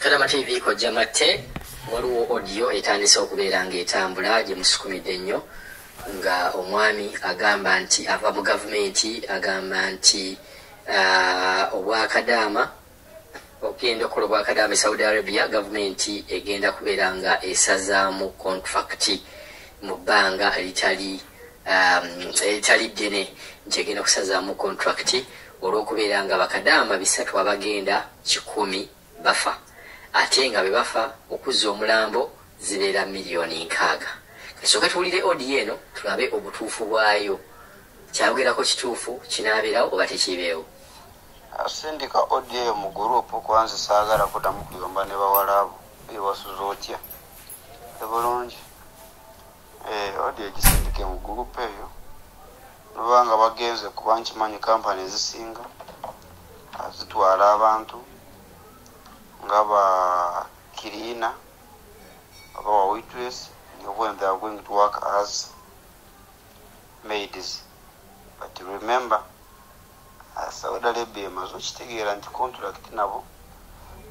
Kadama TV kojja matte, waliwo audio etandise okubeera ng'etambula gye musukumidde ennyo, nga omwami agamba nti ava mu gavumenti, agamba nti obwakadaama okugenda okukola obwakadaama e Saudi Arabia, gavumenti egenda kubeera nga esazaamu contract mu bbanga eritali ddene, nti egenda kusazaamu contract olw'okubeera nga bakadaama 300 abagenda 1,000 bafa, ate nga bwe bafa okuzza omulambo zibeera 60 million. Kasooka tuwulire audio eno tulabe obutuufu bwayo, kyayogerako kituufu kinaabeerawo oba tekibeewo. Asindika audio eyo mu group, kwanze saagala kuddamu kuyomba ne bawala abo. Ewasuza otya? Bulungi. Audio egisindike mu group eyo nobanga bagenze, kuba nkimanyi kampani ezisinga zitwala abantu nga ba cleaner oba ba waitress when they are going to work as maids. But remember, Saudi Arabia emaze okitegeera nti contract nabo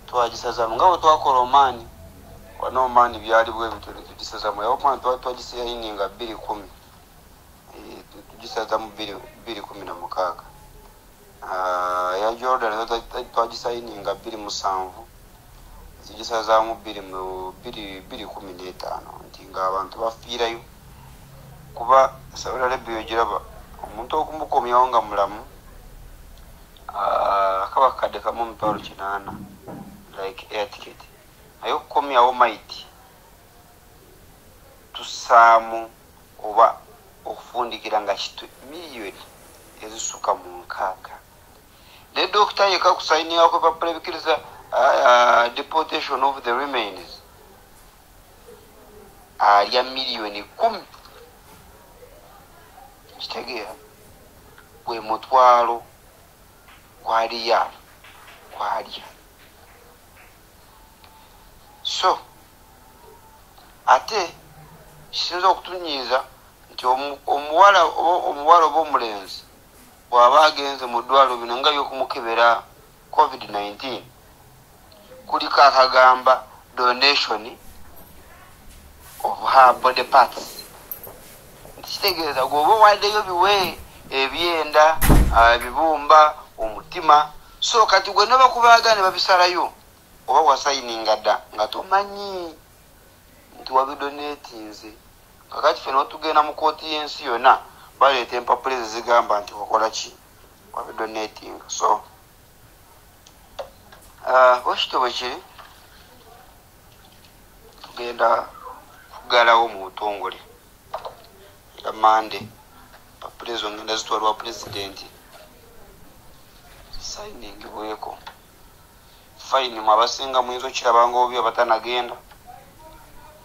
twagisazamu nga bwe twakola Omaani. Wano Omaani byali bwe bityo, netugisazamu. Omaani twagisayininga 2010, tugisazamu 2016. Ya Jordan twagisayininga 2007, tugisazaamu 2015, nti ng'abantu bafiirayo. Kuba Saudi Arabia ogiraba, omuntu okumukomyawo nga mulamu kaba kakadde kamu 800,000, like air ticket. Naye okukomyawo maiti tusaamu oba okufundikira nga kitu miliyoni ezisuka mu 60. Ne dokita yeka kusayiningako ebipapula ebikiriza deportation of the remains alya 10 miliyoni. Kitegeera gwe mutwalo gwa riyal gwalya. So ate kisinza okutunyiiza nti omuwala oba omulenzi bw'aba agenze mu ddwaliro bino nga byokumukebera COVID-19, kuliko akagamba "donation of her body parts", nti kitegeeza gweoba owaddeyo biwe ebyenda, ebibumba, omutima. So kati gwe nobakubaaga ne babisalayo, oba wasayininga dda nga tomanyi nti wabidonetinze. Kakati ffe notugenda mu kooti y'ensi yonna, baleeta empapula ezo zigamba nti wakola ki, wabidonetinga. So bwekityo bwe kiri. Tugenda kugalawo mu butongole era Mande papula ezo ngenda zitwalwa pulezidenti sayiningibweko. Fine, mwe abasinga muyinza okirabanga obubi abatanagenda,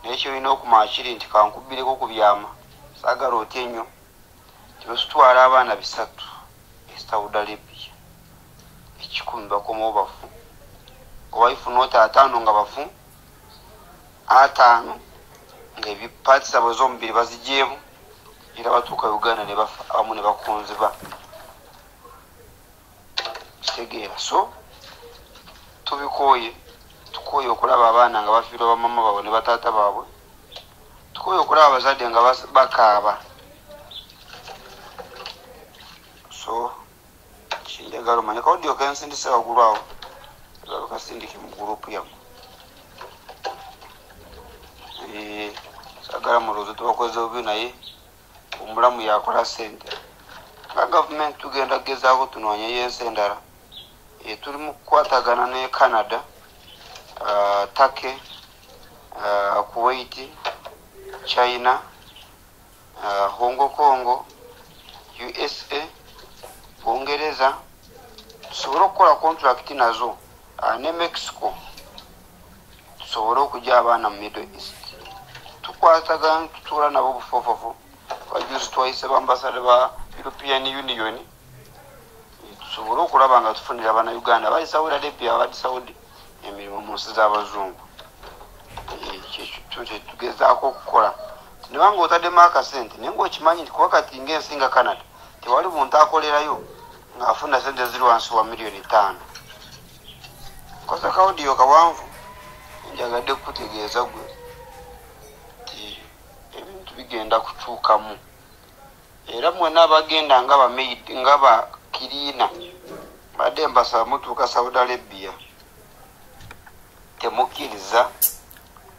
naye kyolina okumanya kiri nti kankubbireko ku byama, saagala otya ennyo tibwesitwala abaana 300 e Saudi Arabia, 1,000 bakomawo bafu, oba if not 50 nga bafu, 50 nga ebi parts zaabwe ez'omubiri bazigyemu, era batuuka Uganda ne bafa, abamu ne bakunziba. Kitegeera? So tubikooye, tukooye okulaba abaana nga bafiirwa bamama baabwe ne bataata baabwe, tukooye okulaba abazadde nga bakaaba. So kinjagala omanye ka audio kensindise waggulu awo, agalo kasindike mu group yammwe. Saagala mulowooze tubakoze bubi, naye omulamu yakola sente. Nga gavumenti tugenda kugezaako tunoonyeyo ensi endala. Tuli mu kukwatagana ne Canada, Turkey, Kuwait, China, Hong Kong, USA, Bungereza, tusobole okukola contract nazo, ne Mexico, tusobole okujja abaana mu Middle East. Tukwatagana, tutuula nabo bufofofo. Bajuzi twayise ba ambassador ba European Union, tusobole okulaba nga tufunira Bannayuganda abali Saudi Arabia, abali Saudi, emirimu mu nsi z'abazungu. Kyekyo kyetugezaako okukola. Nibanga otaddemu akasente naye ngaokimanyi nti kuba kati ngaensi nga Canada tewali muntu akolerayo ng'afuna sente ziri wansi wa 5 miliyoni. Koza ka audio kawanvu. Njagadde kukutegeeza gwe nti ebintu bigenda kukyukamu, era mwena abagenda nga bamaid nga bakiriina badde mbasaba mutuuka Saudi Arabia temukkiriza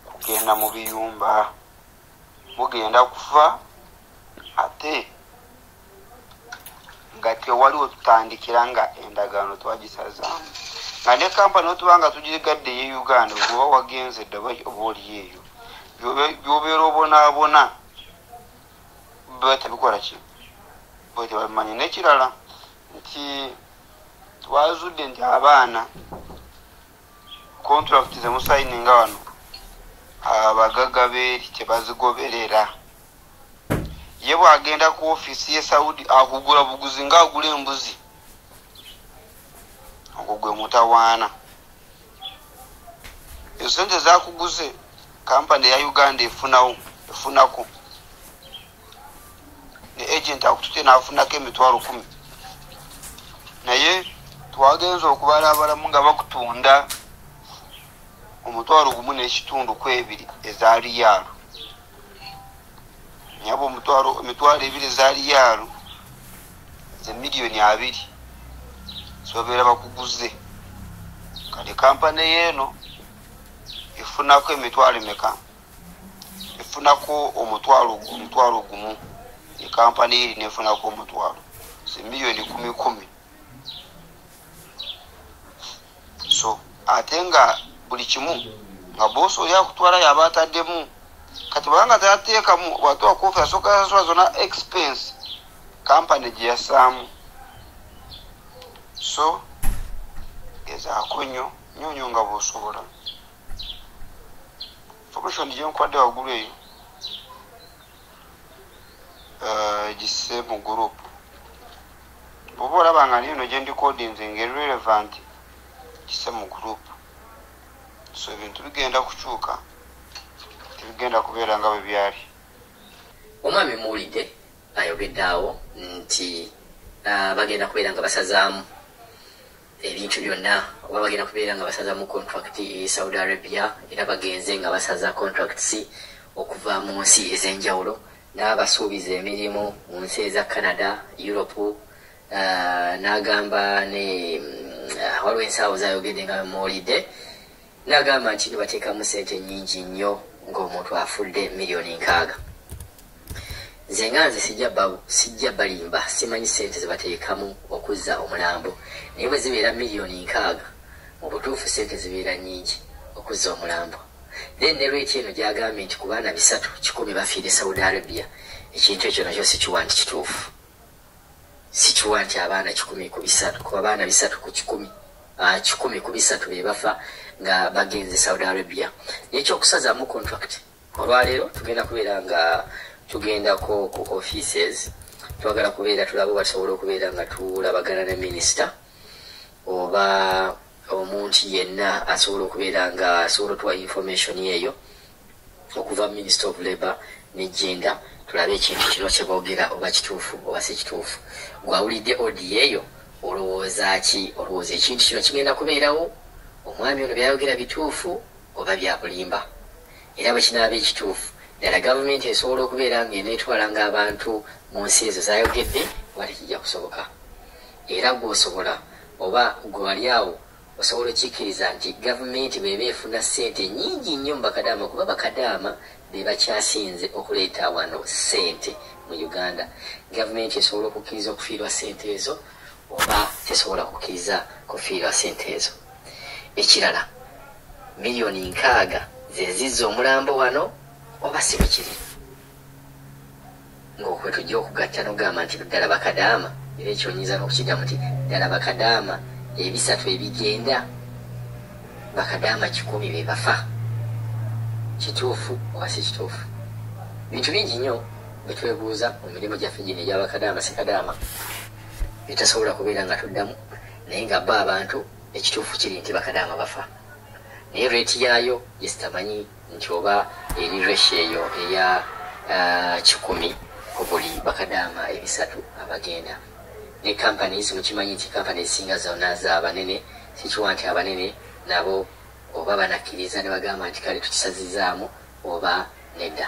kugenda mu biyumba, mugenda kufa ate nga tewaliwo tutandikira nga endagaano twagisazaamu. Nga ne kampani otuba nga tugigadde ye Uganda, oba wagenze dda oba oli eyo byobeera obonaabona biba tebikola ki, bo tebabimanyi. N'ekirala nti twazudde nti abaana contract zemusayininga wano abagagga beeri tebazigoberera. Ye bwagenda ku ofiisi ye Saudi akugula buguzi ng'agula embuzi, ogwo gwe mutawaana. Ezo sente zakuguze kampani ya Uganda efunawo efunako ne agent akutute n'afunako 10,000, naye twagenza okubalabalamu nga bakutunda 1.5 ku 2 eza riyaalo. Nyabo 20,000 eza riyaalo ze 20,000,000 sobeera bakuguze. Kale kampani yeeno efunako emitwalo emeka? Efunako 1,000 ne kampani eri nefunako 1,000, ze 10,000,000. So ate nga buli kimu nga boosi oli akutwala yaba ataddemu, kati bwanga tateekamu bwatuwa kofi asooka sasula zonna expense kampani gye yassaamu. So gezaako nnyo nnyo nnyo nga bw'osobola. Information gye nkwadde waggulu eyo gisse mu group. Bw'oba olaba nga neno gye ndikodinze ng'eri relevant, gisse mu group. So ebintu bigenda kukyuka, tebigenda kubeera nga bwe byali. Omwami muwulidde ayogedde awo nti bagenda kubeera nga basazaamu ebintu byonna, oba bagenda kubeera nga basazaamu contract e Saudi Arabia, era bagenze nga basaza contracts okuva mu nsi ez'enjawulo, n'abasuubiza emirimu mu nsi eza Canada, Europe, n'agamba ne waliwo ensawo zayogedde nga muwulidde, n'agamba nti bateekamu ssente nnyingi nnyo ng'omuntu afudde 60,000,000. Nze nga nze sijja balimba, simanyi ssente ze bateekamu okuzza omulambo, naye bwe zibeera 60,000,000 mu butuufu ssente zibeera nnyingi okuzza omulambo. Then ne rate eno gy'agambye nti ku baana 3 1,000 bafiire Saudi Arabia, ekintu ekyo nakyo sikiwa nti kituufu. Sikiwa nti abaana 100 ku 3, ku abaana 3 ku 100, 100 ku 3 be bafa nga bagenze Saudi Arabia. N'ekyokusazaamu contract olwaleero tugenda kubeera nga tugendako ku offices, twagala kubeera tulaba basobola okubeera nga tulabagana ne minisita oba omuntu yenna asobola okubeera nga asobola otuwa information eyo okuva Minister of Labour ne Gender, tulabe ekintu kino kye boogera oba kituufu oba si kituufu. Gwawulidde audio eyo olowooza ki? Olowooza ekintu kino kigenda kubeerawo? Omwami ono byayogera bituufu oba bya bulimba? Era bwe kinaaba ekituufu ddala gavumenti esobola okubeera ng'eneetwala ng'abantu mu nsi ezo zayogedde oba tekijja kusoboka? Era gw'osobola oba gwe wali awo osobola okikkiriza nti gavumenti bw'eba efuna ssente nnyingi nnyo mu bakadaama, kuba bakadaama be bakyasinze okuleeta wano ssente mu Uganda, gavumenti esobola okukkiriza okufiirwa ssente ezo oba tesobola kukkiriza kufiirwa ssente ezo? Ekirala, 60,000,000 ze zizza omulambo wano oba si bwe kiri? Ng'okwe tujja okugatta n'okugamba nti ddala bakadaama, era ekyo nyinza n'okukiddamu nti ddala bakadaama 3 ebigenda bakadaama 1,000 be bafa. Kituufu oba si kituufu? Bintu bingi nnyo bwe twebuuza mu mirimu gyaffe gino egy'abakadaama sikadaama bitasobola kubeera nga tuddamu, naye nga bo abantu ekituufu kiri nti bakadaama bafa, naye rate yaayo gye sitamanyi nti oba eri ratio eyo eya 100 ku buli bakadaama 3 abagenda. Ne companies mukimanyi nti companies ezisinga zonna z'abanene, sikiwa nti abanene nabo oba banakkiriza ne bagamba nti kale tukisazizaamu oba nedda.